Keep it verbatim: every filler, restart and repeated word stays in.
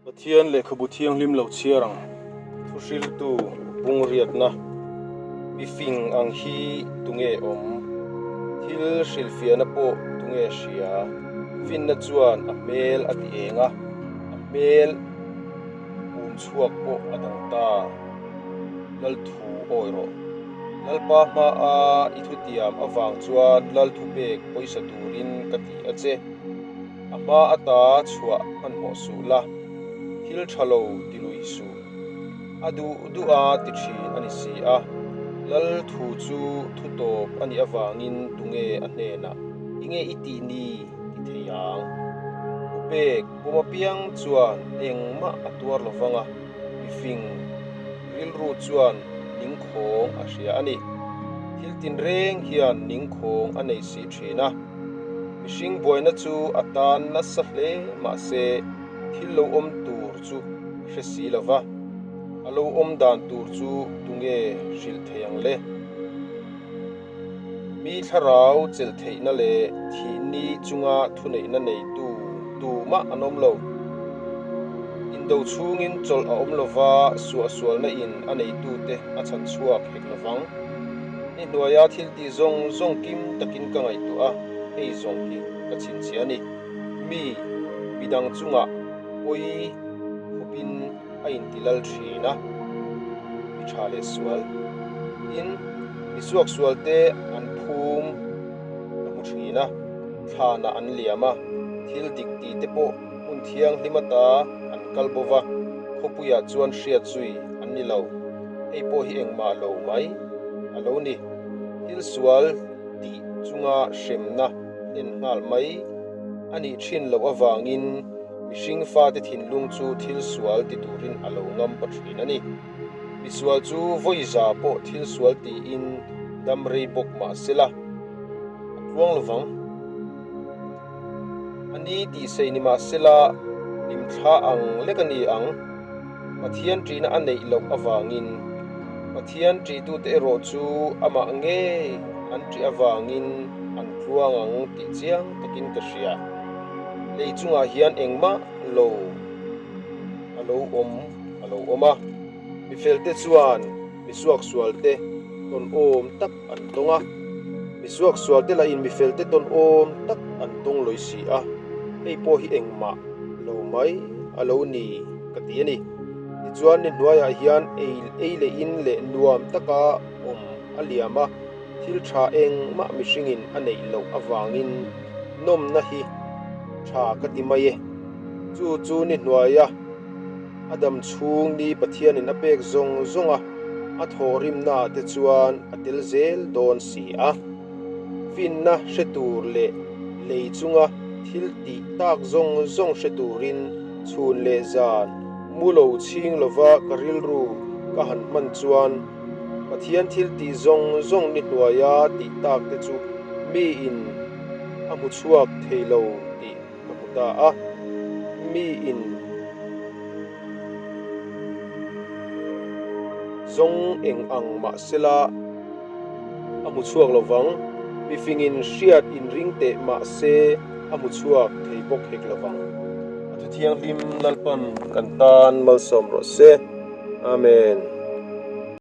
Pathian lehkhabu thianghlim lo chhiar ang. Thuhriltu bung riatna. Mi fing ang hi tunge awm? Thil hrilfiana pawh tunge hria? Finna chuan a hmel a ti eng a, a hmel um chhuak pawh a dang ta. Lal thu awi rawh. Lalpa hmaa i thutiam avang chuan lal thupek pawisa turin ka ti a che. A hma ata chhuah hmanhmawh suh la, thil ṭha lo ti lui suh. A duh duh a ti ṭhin a ni si a. Lal thu chu thu tawp a nih avangin tunge a hnenah i nge i tih ni ti thei ang. Thupek pawm apiang chuan engmah a tuar lo vang a, mi fing rilru chuan ningkhawng a hria a ni. Thil tinreng hian ningkhawng a nei si ṭhin a. Mihring buaina chu a tan nasa hle mah se, thil lo awm tur chu hre si lo va, a lo awm dan tur chu tunge hrilh thei ang le? Mi thlarau chelh theihna leh thih ni chunga thuneihna neitu tumah an awm lo. Indo chhungin chawlh a awm lova, suahsualna in a neitute a chhan chhuak hek lo vang. Ni hnuaia thil tih zawng zawng kim takin ka ngaihtuah a, hei zawng hi ka chhinchhiah a ni. Mi, midang chungah pawi khupin a inti lal ṭhin a, mi ṭha leh sual. In, mi suaksualte an phum a hmu ṭhin a, thlanah an liam a, thil dik tih te pawh hmun thianghlim ata an kal bo va, khawpuiah chuan hriat zui an ni lo. Hei pawh hi engmah lo mai a lo ni. Thil sual tih chunga hremna hnen nghal mai a nih ṭhin loh avangin, mihring fate thinlung chu thil sual ti turin a lo ngam pawh ṭhin a ni. Misual chu vawi za pawh thil sual tiin dam rei bawk mah sela, a tluang lo vang. A ni tih sei ni mah sela, hlim thla ang lek a ni ang. Pathian ṭihna a neih loh avangin, Pathian ṭihtute erawh chu amah ngei an ṭih avangin an tluang ang tih chiang takin ka hria. Lei chungah hian engmah lo a lo awm, a lo awm a. Mi felte chuan mi suaksualte tawn awm tak an tawng a. Mi suaksualte lahin mi felte tawn awm tak an tawng lawi si a. Hei pawh hi engmah lo mai a lo ni ka ti a ni. Tichuan, ni hnuaiah hian ei, ei leh in leh nuam taka awm a liam a, thil ṭha engmah mihringin a neih loh avangin nawmna hi ṭha ka ti mai e. Chu chu ni hnuaia a dam chhung ni Pathianin a pek zawng zawng a, a thawhrimna te chuan a tel zel dawn si a. Finna hre tur leh lei chunga thil tih tak zawng zawng hre turin chhun leh zan mu lo chhing lova ka rilru ka han hman chuan, Pathian thil tih zawng zawng ni hnuaia tih tak te chu miin a hmu chhuak thei lo tih ka hmu ta a. Miin zawng eng ang mah sela a hmu chhuak lo vang, mi fingin hriat inring teh mah se a hmu chhuak thei bawk hek lo vang. A thu thianghlim Lalpan kan tan malsawm rawh se. Amen.